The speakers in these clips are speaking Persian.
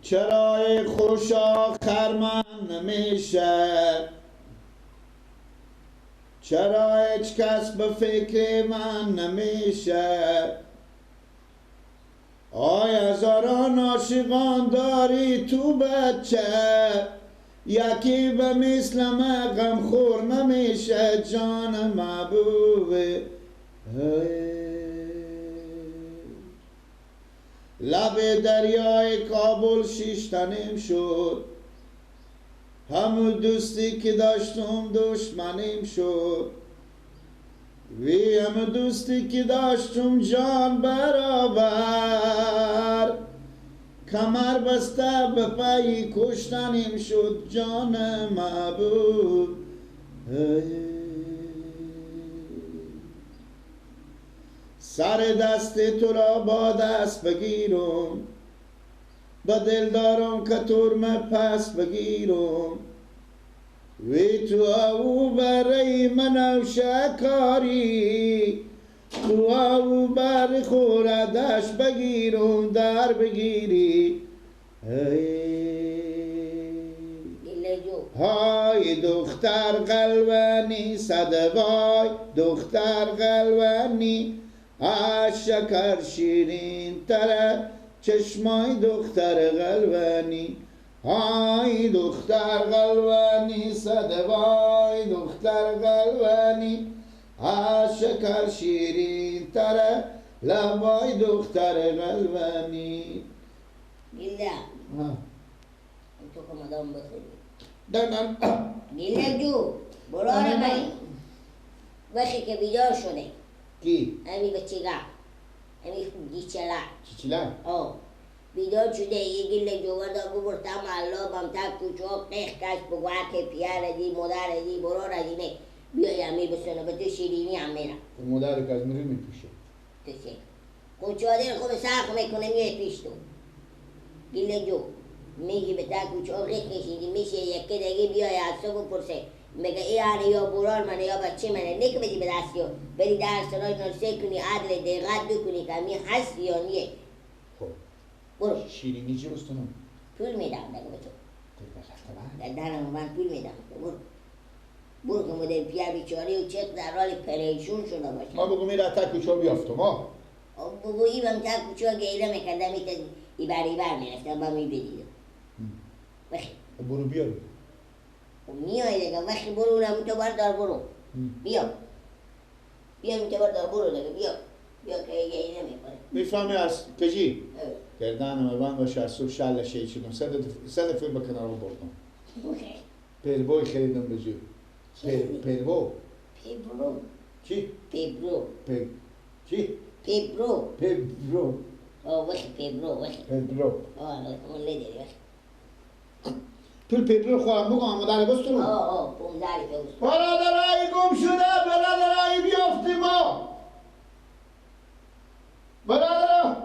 چرای خوشا خرمن نمیشه، چرا هیچ کس به فکر من نمیشه. آی هزاران عاشقان داری تو بچه، یکی به مثل من غمخور نمیشه. جان محبوب لب دریای کابل شیشتنیم شد، همون دوستی که داشتم دشمنیم شد. وی همون دوستی که داشتم جان برابر، کمر بسته به پای کشتنیم شد. جان محبوب سر دست تو را با دست بگیرم، با دل دارم که ترمه پس بگیرم. وی تو او برای من و شکاری، تو او بر خوردش بگیرم در بگیری. های دختر قلوانی صد وای دختر قلوانی، از شکر شیرین تره چشمای دختر قلوانی. های دختر قلوانی صد وای دختر قلوانی، از شکر شیرین تره لبای دختر قلوانی. گله تو که مدام بخوری دندن گله جو برو آره بایی. وقتی که بیدار شده کی؟ همی بچگاه همی گیچلا چیچلا؟ آه بیدار شده یه گله جواردا ببر تا محلا بم تا کوچه قیخ کش بگو که پیار دی مادر دی برو را دی نه بیای همی بسنه به تو شیرینی هم میرم. مادر که از میری میپوشه تو چه؟ کوچه خود سرخ میکنه میای پیش تو. گله جو میگی به تا کوچه قیخ کشیدی میشه یکی دیگه بیای از صبح پرسه میگه ای آره یا برار منه یا بچه منه، نه که بدی به دست یا بری در سرای نرسه کنی عدل دقت بکنی که همی هست یا نیه. خب برو. شیرینی چی بستونم؟ پول میدم دیگه به تو. در دهنم من پول میدم. برو برو که مدل پیر بیچاره و چه در حال پریشون شده باشه. ما بگو میره تا کوچه بیافتم ها. بگو ایبم تا کوچه گیره میکردم ایبر ایبر میرفتم با میبدیدم. بخیر برو بیارو. میای دیگه وقتی برو اونم تو بردار برو. بیا بیا این تو بردار برو دیگه بیا بیا که یه نمیکنه. میفهمی از کجی؟ گردنم بند باشه از صبح شل شیچیدم سه دفعه به کنار بردم. پربوی خریدم به جو. پربو. پیبرو. چی؟ پیبرو. چی؟ پیبرو. پیبرو. آه وقتی پیبرو وقتی. پیبرو. آه اون نداری وقتی. پول پیبرو خواهم بگم مادر بستونم. آه آه پومداری بستونم. برادرای گم شده برادرای بیافتیم ما. برادرا.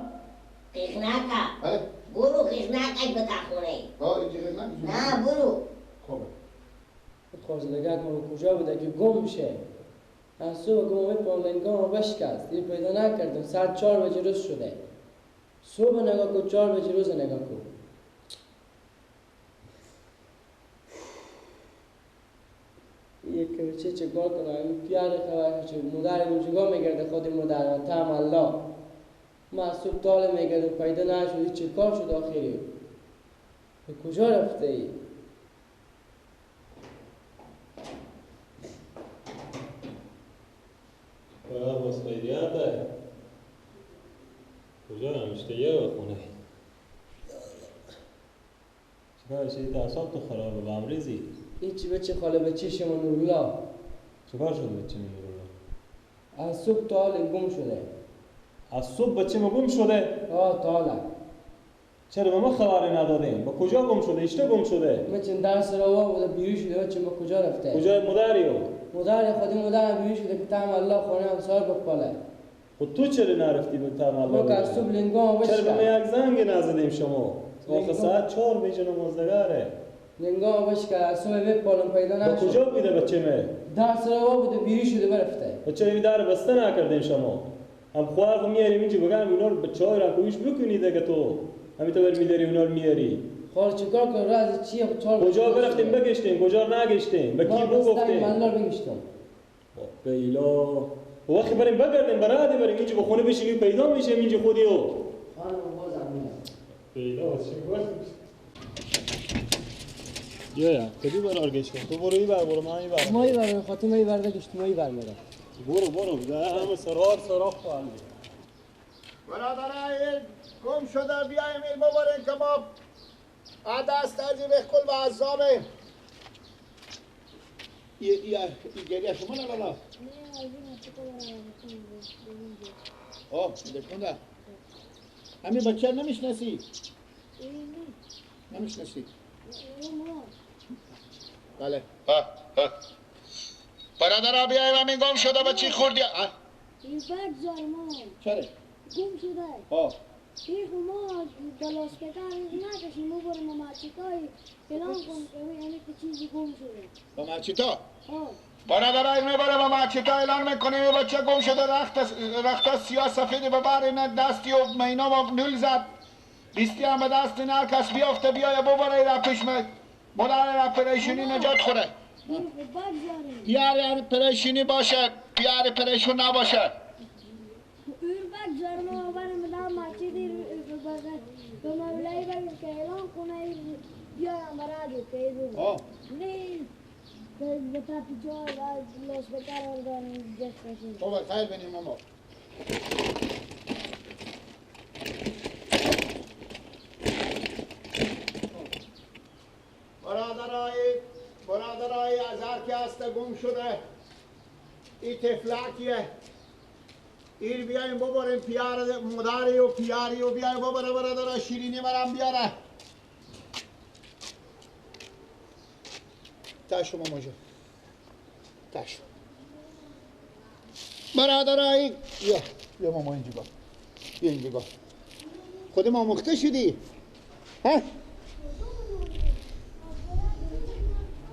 قیخناکا. برو قیخناکش به تاخونه. آه اینجا قیخناک. نه برو. خوبه. خورزدگک ما کجا بوده که گم شه؟ از صبح گم پالنگام بشکست دیگه پیدا نکردم. ساعت 4 بجه روز شده. صبح نگاه کن 4 بجه روز نگاه کن. یک بچه چه کار کنم؟ این پیار خبر چه مادر من چیکار میکرده خود مادر من تام الله. ما از صبح تاله میکردم پیدا نشد. چه کار شد آخری؟ به کجا رفته ای؟ باز خیریت کجا نمیشته یه خونه چیکار شدی؟ اعصاب تو خرابه به امریزی. هیچی بچه خاله بچه شما نورالله. چیکار شده بچه نورالله؟ از صبح تا حال گم شده. از صبح بچه ما گم شده؟ آه تا حالا. چرا به ما خبری ندادیم؟ با کجا گم شده؟ ایشتا گم شده؟ بچه درس را بوده بیرون شده. بچه ما کجا رفته؟ کجای مادری او؟ مادر خودی مادرم بیرون شده که تام الله خانه همسایه بپاله. خب تو چرا نرفتی به تام الله؟ ما که از صبح لنگام بشکن. چرا به ما یک زنگ نزدیم شما؟ آخه ساعت 4 بجه نمازدگاره. لنگام بشکن از صبح بپالم پیدا نشد. با کجا بوده بچه مه؟ درس را بوده بیرون شده برفته. و چرا این در بسته نکردیم شما؟ هم خوار میاریم اینجا بگم اینا رو بچه‌های را کویش بکنی دیگه تو. همین تو بر میداری اونا رو میاری. خال چیکار کنم راز چیه کجا برفتیم بگشتیم کجا نگشتیم به کی بو گفتیم؟ من نار بگشتم. به ایلا وقتی بریم بگردیم برای بریم اینجا به خونه بشیم پیدا میشه اینجا خودی او. خانم بازم میاد. به ایلا چیکار؟ یا کدی برار گشتم تو برو این بر برو من این بر. ما این بر خاطر این بر گشتم این بر میرم. برو برو همه سرار سراخ خواهم. برادرای گم شده بیایم این ببرین که ما دست از این کل و عذابه. یه گریه شما نه لالا؟ آه دکونده همین بچه نمیشناسی؟ نمیشناسی؟ بله برادرها بیایم همین گم شده بچه خوردی. این بگذار ما چرا؟ گم شده. آه ایخ ما دلاس پکار نکشیم و برم ماچیتای اعلام کن که همین که چیزی گم شده. با ماچیتا؟ برادرای میبره با ماچیتا اعلان میکنه یه بچه گم شده رخت سیاه سفید ببر اینا دستی و مینا با نول زد بیستی هم به دست این هر کس بیافته بیایه ببره را پیش مدر را پریشونی نجات خوره. بیاره پریشونی باشه بیاره پریشون نباشه. به مولایی بگیم که اعلان کنه بیایم برای که آه نه به تاپی جای لاس بکار داریم جست کشیم. بابا خیر بینیم ماما. برادرای از هر که هست گم شده این تفلکیه این بیایم ببریم پیار مداری و پیاری و بیایم ببره برادرای شیرینی مرم بیاره. تاشو ماما جون تاشو برادرای یا ماما اینجا با بیا اینجا با خود ما مخته شدی ها؟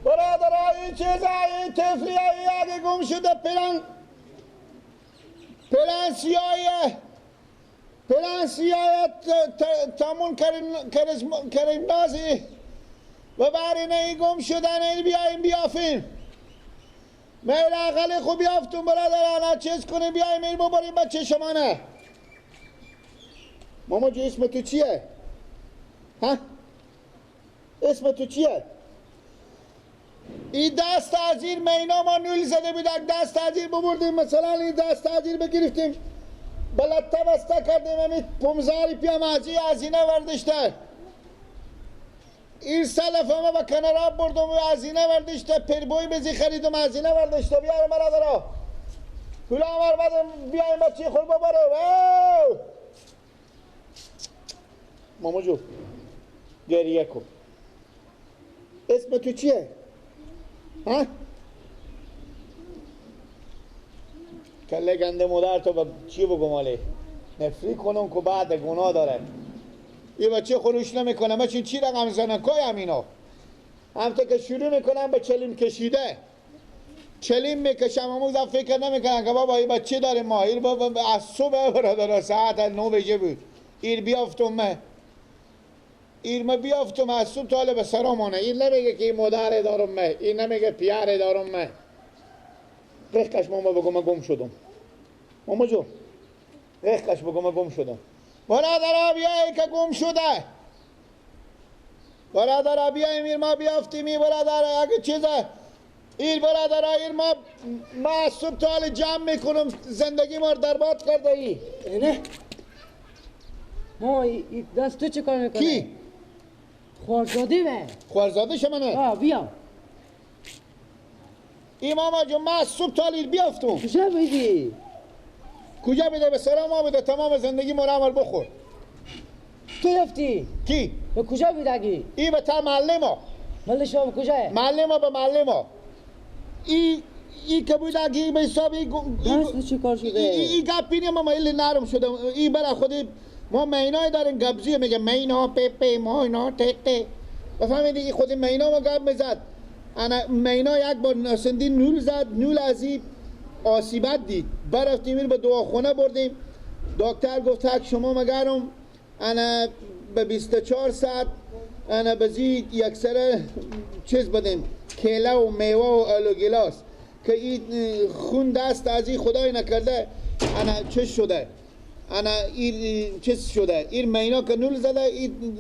برادرای این چیزه این طفلیه این اگه گم شده پلن سیایه پلن سیایه تامون کریم نازی و برینه این گم شدن این بیاییم بیافیم میل اقل خوب بیافتون برادران چیز کنیم بیاییم این ببریم بچه شما نه. ماما جو اسم تو چیه؟ ها؟ اسم تو چیه؟ این دست از این مینا ما نول زده بود دست از این ببردیم مثلا این دست از این بگرفتیم بلطه بسته کردیم همین پمزاری پیام از این از اینه وردشته این سلف همه با کنار آب بردم و از اینه وردشته پربوی بزی خریدم از اینه وردشته بیارم برادرها پولا هم آرمدم بیایم بچه خود ببرم. ماما جو گریه کن. اسم تو چیه؟ ها؟ کله گنده مادر تو با چی بگم آله؟ نفری کنم که بعد گناه داره. این بچه خروش نمیکنه بچه چی رقم زنه کای هم اینا همتا که شروع میکنم به چلیم کشیده چلیم میکشم همون فکر نمیکنن که بابا این بچه داره ما این بابا از صبح برادر ساعت 9 بجه بود این بیافتم این ما بیافتم از صبح تا به سرامانه این نمیگه که این مادر دارم مه این نمیگه پیار دارم مه رخکش ماما بگو من گم شدم ماما جو رخکش بگو من گم شدم برادر بیایی که گم شده برادر بیایی میر ما بیافتیم برادر اگه چیزه این برادر این ما از صبح تا حال جمع میکنم زندگی ما رو درباد کرده ای نه ما دست تو چه کار میکنه؟ کی؟ خوارزاده من خوارزاده شما نه؟ آه بیا ای ماما جون ما از صبح تا حال بیافتم کجا بیدی؟ کجا بیده؟ به سرام ما بوده تمام زندگی ما رو عمل بخور تو یافتی؟ کی؟ به کجا بیدگی؟ ای به تا محله ما محله شما به کجاه؟ محله ما به محله ما ای که بودگی به حساب ای دست چه کار شده؟ ای گپی نیم ما ایلی نرم شده ای برای خودی ما مینای داریم گبزیه میگه مینا پی پی ماینا تی تی بفهمیدی ای خودی مینا ما گب میزد انا مینا یک بار ناسندی نول زد نول از ای آسیبت دید برفتیم این به دواخونه بردیم دکتر گفت تک شما مگرم انا به 24 ساعت انا بزید یک سره چیز بدیم کیله و میوه و آلو گیلاس که این خون دست از این خدای نکرده انا چیز شده، انا این چیز شده، این مینا که نول زده این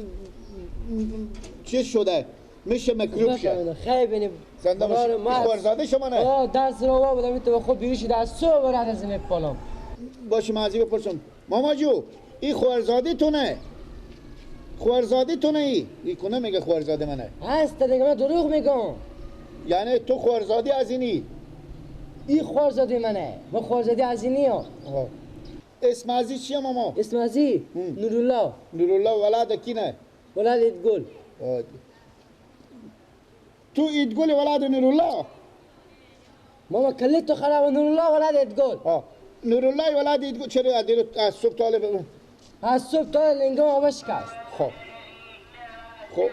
چیز شده میشه مکروب شه. خیلی بینی زنده باشی. خورزاده شما نه؟ آه درس رو وا بودم تو خود بیرون شده از صبح رد از این پالام. باشه من از این بپرسم ماما جو این خورزاده تونه؟ خورزاده تونه ای؟ ای کنه میگه خورزاده منه؟ هست دیگه من دروغ میگم. یعنی تو خورزاده از اینی؟ این خورزاده منه، من خورزاده از اینی ها. اسم ازی چیه ماما؟ اسم ازی؟ نورالله. نورالله ولد کی نه؟ ولد ایدگل. تو ایدگل ولد نورالله؟ ماما کلت تو خراب. نورالله ولد ایدگل. نورالله ولد ایدگل چرا از صبح طالب از صبح تا لنگم آبش شکست. خب خب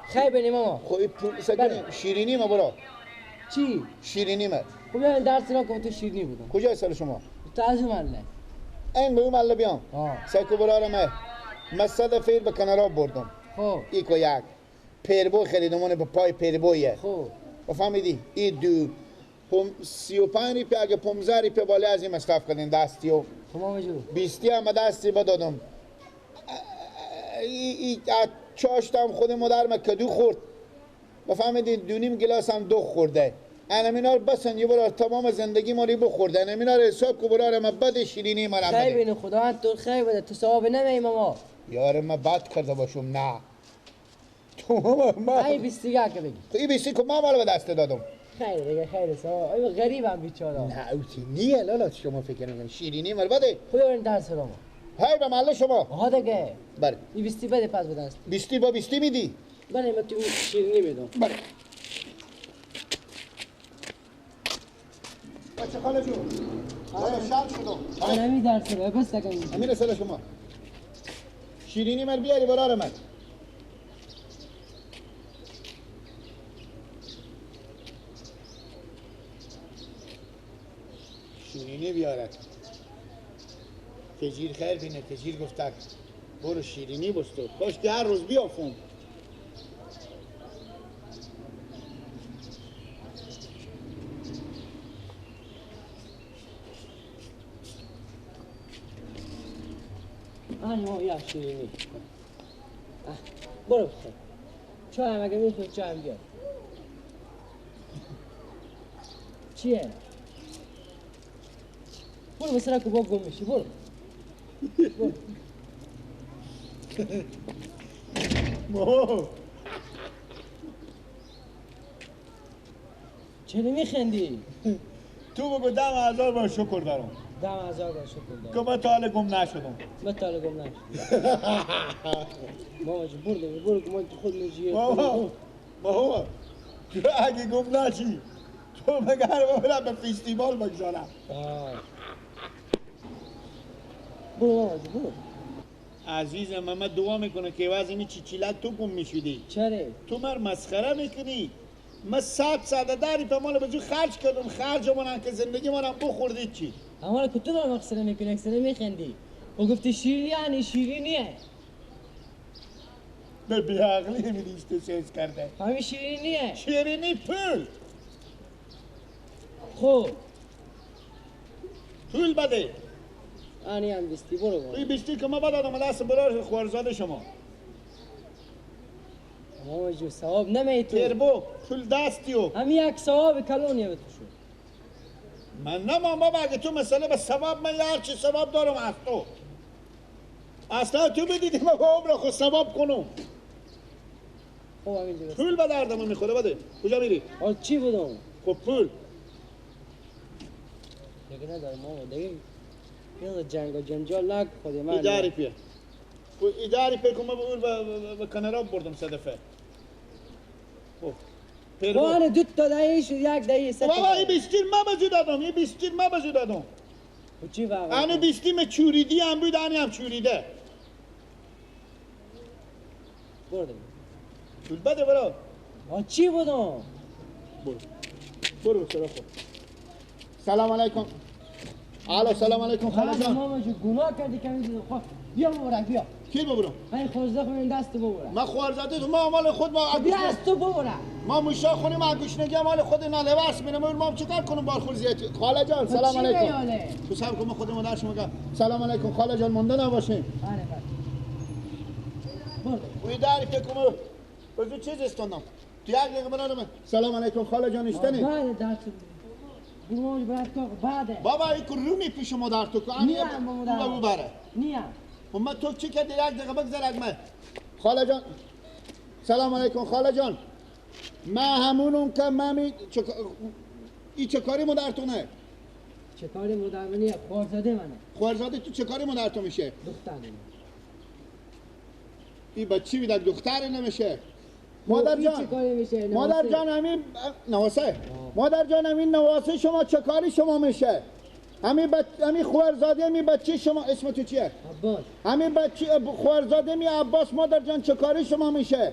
خیلی بینی ماما. خب این پول سکنی شیرینی ما برا. چی؟ شیرینی ما. خب بیاین درس را که تو شیرینی بودم. کجای سال شما؟ تو از محله. این به اون محله بیام. سکو برا ما. من 100 فیر به کنارا بردم. خب ایکو یک پیربو خریدم به پای پیربویه. خب فهمیدی؟ این دو 35 ریپی اگه 15 ریپی بالا از این مصرف کردین دستی و تمام جو 20 هم دستی بدادم. ای چاشتم خود مادرم کدو خورد. بفهمیدین 2.5 گلاس هم دو خورده. انم اینا رو بسن یه بار تمام زندگی ما رو بخورده. انم اینا رو حساب کو برار ما بد شیرینی ما رو خیلی بینه خداوند تو خیر بده تو ثواب نمی ماما. یار ما بد کرده باشم نه. تو ما ای 20 دیگه که بگی. تو این 20 که ما مال به دست دادم. خیر دیگه خیر ثواب. ای غریبم بیچاره. نه اوتی نیه لالا شما فکر نکنید شیرینی مال بده. خدا این درس رو ما. های به محله شما. ها دیگه. بله. این 20 بده پس به دست. 20 با 20 میدی؟ بله من تو شیرینی میدم. بله. بچه خاله جون. حالا شب شدم. من همین درس رو بس نکن. همین رساله شما. شیرینی من بیاری برار من. شیرینی بیارد. تجیر خیر بینه تجیر گفتک برو شیرینی بستو کاش که هر روز بیافون. آنی ما یا شیرینی برو بخور. چای هم اگه میخوای چای هم بیار. چیه؟ برو بسرک با گم میشی برو. ماما چرا میخندی؟ تو بگو 10,000 بار شکر دارم. 10,000 بار شکر دارم که من تا حالا گم نشدم. من تا حالا گم نشدم. ماما جون برو دیگه برو که من خود نجیه. ماما ماما تو اگه گم نشی تو مگر برم به فستیوال بگذارم. برو ماما جون برو. عزیزم من دعا میکنه که واسه این چیچیلک تو گم میشدی. چرا؟ تو مر مسخره میکنی. من 100 داری په مال بجو خرج کردم خرج منم که زندگی منم بخوردی چی؟ اما که تو دارم مسخره میکنی اکثر میخندی و گفتی شیرینی یعنی شیرینیه. به بیعقلی میدیش تو سیز کرده. همین شیرینیه. شیرینی پول. خب پول بده. آنی هم بیستی برو برو. این بیستی که ما بدادم دست برار خورزاده شما. ماما جو ثواب نمی تو. تربو پول دستیو. همین یک ثواب کلونیه به تو شد. من نمام بابا اگه تو مسئله به ثواب من هر چی ثواب دارم از تو. اصلا تو بدیدی من با عمر خود ثواب کنم. خب همینجا بس. پول به دردمون میخوره بده. کجا میری؟ آه چی بودم؟ خب پول. دیگه ندارم ماما دیگه. یه جنگ و جنجال نک خود من. اداری پیه. اداری پیه که من به کنارا بردم سه دفعه. خب. بله دو تا دهی شد یک دهی سه تا. بابا این بیستیر ما بزو دادم این بیستیر ما بزو دادم. چی بابا؟ انو بیستیم چوریدی هم بود انی هم چوریده. بردم. پول بده برا. آ چی بودم؟ برو. برو سرا خود. سلام علیکم. الو سلام علیکم خاله جان. ماما جو گناه کردی که خب بیا مبارک بیا. کی ببرم؟ من خورزه خونیم دست ببرم. ما خورزاده تو ما مال خود ما دست تو ببرم. ما موشا خونیم گوشنگی مال خود نه لباس میرم ما چیکار کنم بار خورزیت. خاله جان سلام علیکم. تو صبر کن خود مادر شما گفت سلام علیکم خاله جان مونده نباشین. آره بله. وی داری فکر کنم بزو چیز استوندم. تو یک دقیقه برام. سلام علیکم خاله جان اشتنی. بعد درس برو برات تو بعد. بابا یک رومی پیش مادر تو که نیم بابا بره. نیم. و ما تو چی کردی یک دقیقه بگذر من. خاله جان سلام علیکم خاله جان. ما همونم که ممی ای چه کاری مادرتونه؟ چه کاری مادر منیه؟ خورزاده منه. خورزاده تو چه کاری مادرتون میشه؟ دختر منه. ای بچی میده دختر نمیشه. مادر جان چه کاری میشه؟ مادر جان همین نواسه. مادر جان همین نواسه شما چه کاری شما میشه؟ همین همین خورزاده همین بچه شما اسم تو چیه؟ عباس. همین بچه خورزاده می عباس مادر جان چه کاری شما میشه؟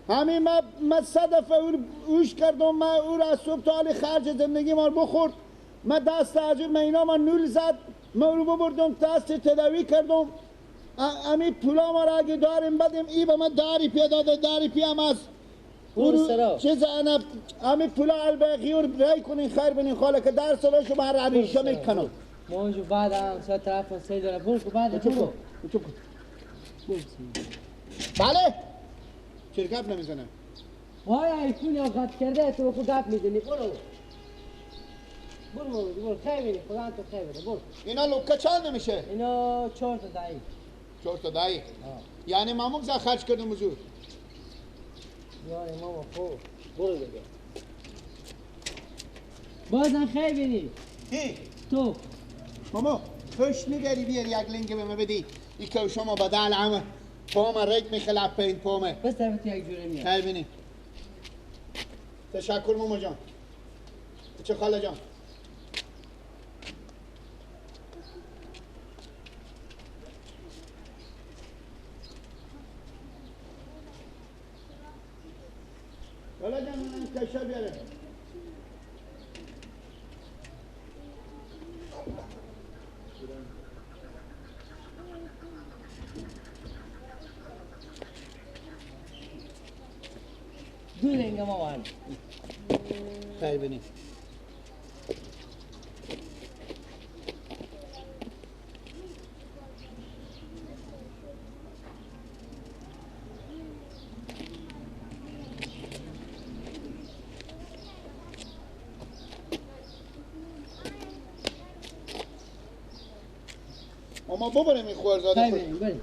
همین ما صد دفعه اوش کردم ما او را از صبح تا حال خرج زندگی ما بخورد. ما دست عجیب ما اینا ما نول زد ما رو ببردم دست تداوی کردم. همین پولا ما را اگه داریم بدیم ای به ما داری پی داده داری پی هم از چیز انا همین پولا الباقی رو رای کنین خیر بینین خاله که در سال شما هر عریشه میکنم. موجو بعد هم سه طرف سه داره برو بعد برو. بله چرا گپ نمیزنم؟ وای آیفون یا قطع کرده تو خود گپ میزنی. برو برو برو خیر بینی خدا تو خیر بده برو. اینا لوکه چند نمیشه؟ اینا 4 تا دایی. 4 تا دایی. یعنی ماموک زا خرج کردم حضور. یار ماما خوب برو دیگه. بازم خیر بینی. کی؟ تو. ماما خوش نگری بیاری یک لینک به من بدی. ای که شما بدل همه پامه رگ میخلپ این پامه. بس طرف یک جوره میاد. خیر بینی. تشکر ماما جان. چه خاله جان. خاله جان من کشه بیاره. دو لنگه ما وان. خیر بینی. ما ببریم این خورزاده خود. بریم.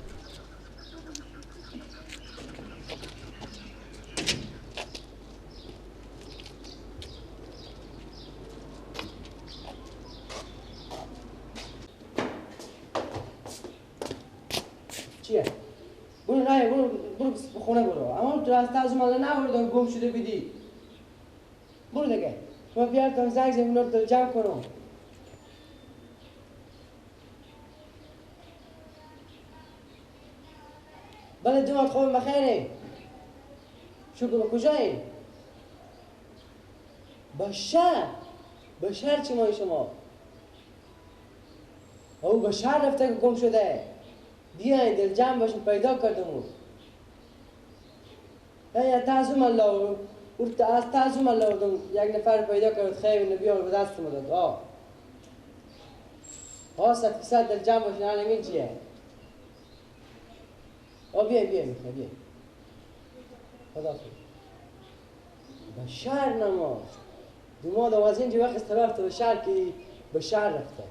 چیه؟ برو نه برو برو خونه برو. اما تو از تازه مال نبردم گم شده بیدی. برو دیگه. ما بیارتم زنگ زمین رو جمع کنم. بله جماعت خوب بخیره. شکر به کجایی؟ بشر بشر چی مای شما؟ او بشر رفته که گم شده. بیاین دل جمع باشیم پیدا کردم او. یا تعظیم الله او از تعظیم الله بودم یک نفر پیدا کرد خیر نبی به دست ما داد. آه آه 100% دل جمع باشین الان چیه؟ آه بیا بیا میخواه بیا خدا خیر بشر نماز دوما از اینجا وقت رفته به شهر که به شهر رفته.